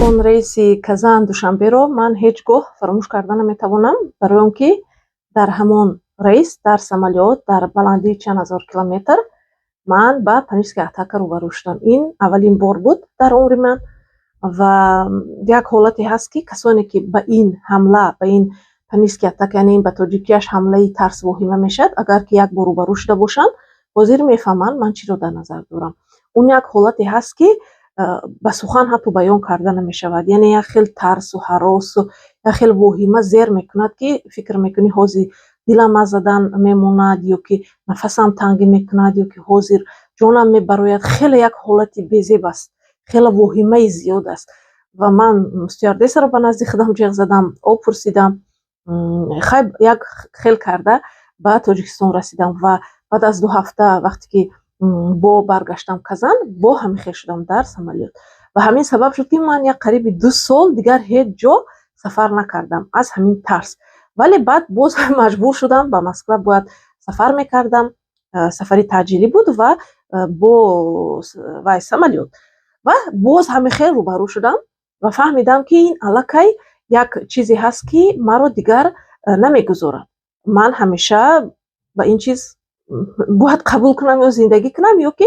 Он рейси Казан Душанберо ман ҳеҷ гоҳ фаромӯш карда наметавонам, барои он ки дар ҳамон рейс, дар самолёт, дар баландии чанд ҳазор километр ман ба паническая атака рӯбарӯ шудам. Ин аввалин бор буд дар умри ман ва як ҳолате ҳаст, ки касоне ки ба ин ҳамла, ба ин паническая атака, яъне ин ба тоҷикияш ҳамлаи тарс, воҳима мешавад, агар ки як бор рӯбарӯ шуда бошанд, ҳозир мефаҳманд, ман чиро дар назар дорам. Он як ҳолате ҳаст, ки ба сухан ҳатто баён карда намешавад, яъне як хел тарсу ҳаросу як хел воҳима зер мекунад, ки фикр мекунӣ, ҳозир дилам аз задан мемонад ё ки нафасам тангӣ мекунад, ё ки ҳозир ҷонам мебарояд. Хеле як ҳолати безеб аст, хеле воҳимаи зиёд аст. Ва ман стюардессаро ба назди худам ҷеғ задам, об пурсидам. Хай, як хел карда ба Тоҷикистон расидам ва баъд аз 2 ҳафта, вақте ки бо баргаштам Казан, бо ҳамин хел шудам дар самолёт. Ва ҳамин сабаб шуд, ки ман як қариби 2 сол дигар ҳеҷ ҷо сафар накардам аз ҳамин тарс. Вале баъд боз маҷбур шудам, ба Москва бояд сафар мекардам, сафари таъҷилӣ буд ва бо вай самолёт. Ва боз ҳамин хел рӯбарӯ шудам ва фаҳмидам, ки ин аллакай як чизе ҳаст, ки маро дигар намегузорад. Ман ҳамеша ба ин чиз бояд қабул кунам ё зиндагӣ кунам, ё ки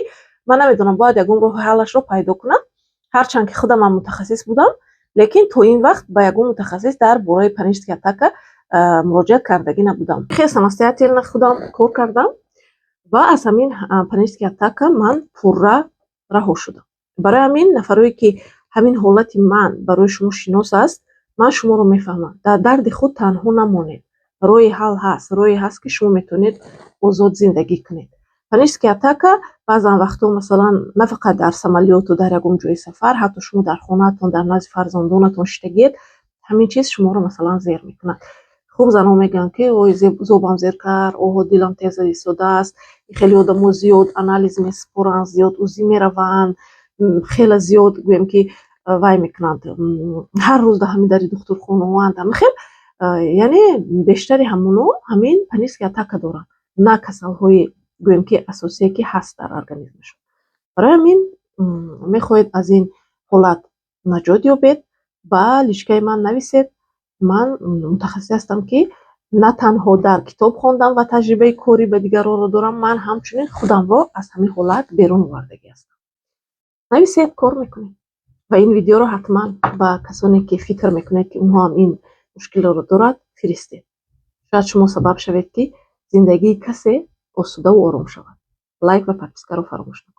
ман намедонам, бояд ягон роҳи ҳаллашро пайдо кунам. Ҳарчанд ки худамам мутахассис будам, лекин то ин вақт ба ягон мутахассис дар бораи паническая атака муроҷиат кардагӣ набудам. Хеле самостоятельно худам кор кардам ва аз ҳамин паническая атака ман пурра раҳо шудам. Барои ҳамин нафарое ки ҳамин ҳолати ман барои шумо шинос аст, ман шуморо мефаҳмам. Дар дарди худ танҳо намонед. Роҳи ҳал ҳаст, роҳе ҳаст, ки шумо метавонед озод зиндагӣ кунед. Паническая атака баъзан вақтҳо, масалан, на фақат дар самолёту дар ягон ҷои сафар, ҳатто шумо дар хонаатон, дар назди фарзандонатон шиштагиед, ҳамин чиз шуморо, масалан, зер мекунад. Хуб, занон мегӯянд, ки ой, зобам зер кард, оҳо, дилам тез истодааст. Хеле одамо зиёд анализ месупоранд, зиёд УЗИ мераванд, хеле зиёд, гӯем ки, вай мекунанд, ҳар рӯз дар ҳамин дари духтурхонаоанд. Ҳамин хел, яъне бештари ҳамоно ҳамин паническая атака доранд, на касалҳои, гӯем ки, асосие, ки ҳаст дар организмашон. Барои ҳамин мехоҳед аз ин ҳолат наҷот ёбед, ба личкаи ман нависед. Ман мутахассис ҳастам, ки на танҳо дар китоб хондам ва таҷрибаи корӣ ба дигаронро дорам, ман ҳамчунин худамро аз ҳамин ҳолат берун овардагӣ ҳастам. Нависед, кор мекунем. Ва ин видеоро ҳатман ба касоне ки фикр мекунед, ки онҳо ҳам ин мушкилотро дорад, фиристед. Шояд шумо сабаб шавед, ки зиндагии касе осудаву ором шавад. Лайк ва подпискаро фаромӯш накунед.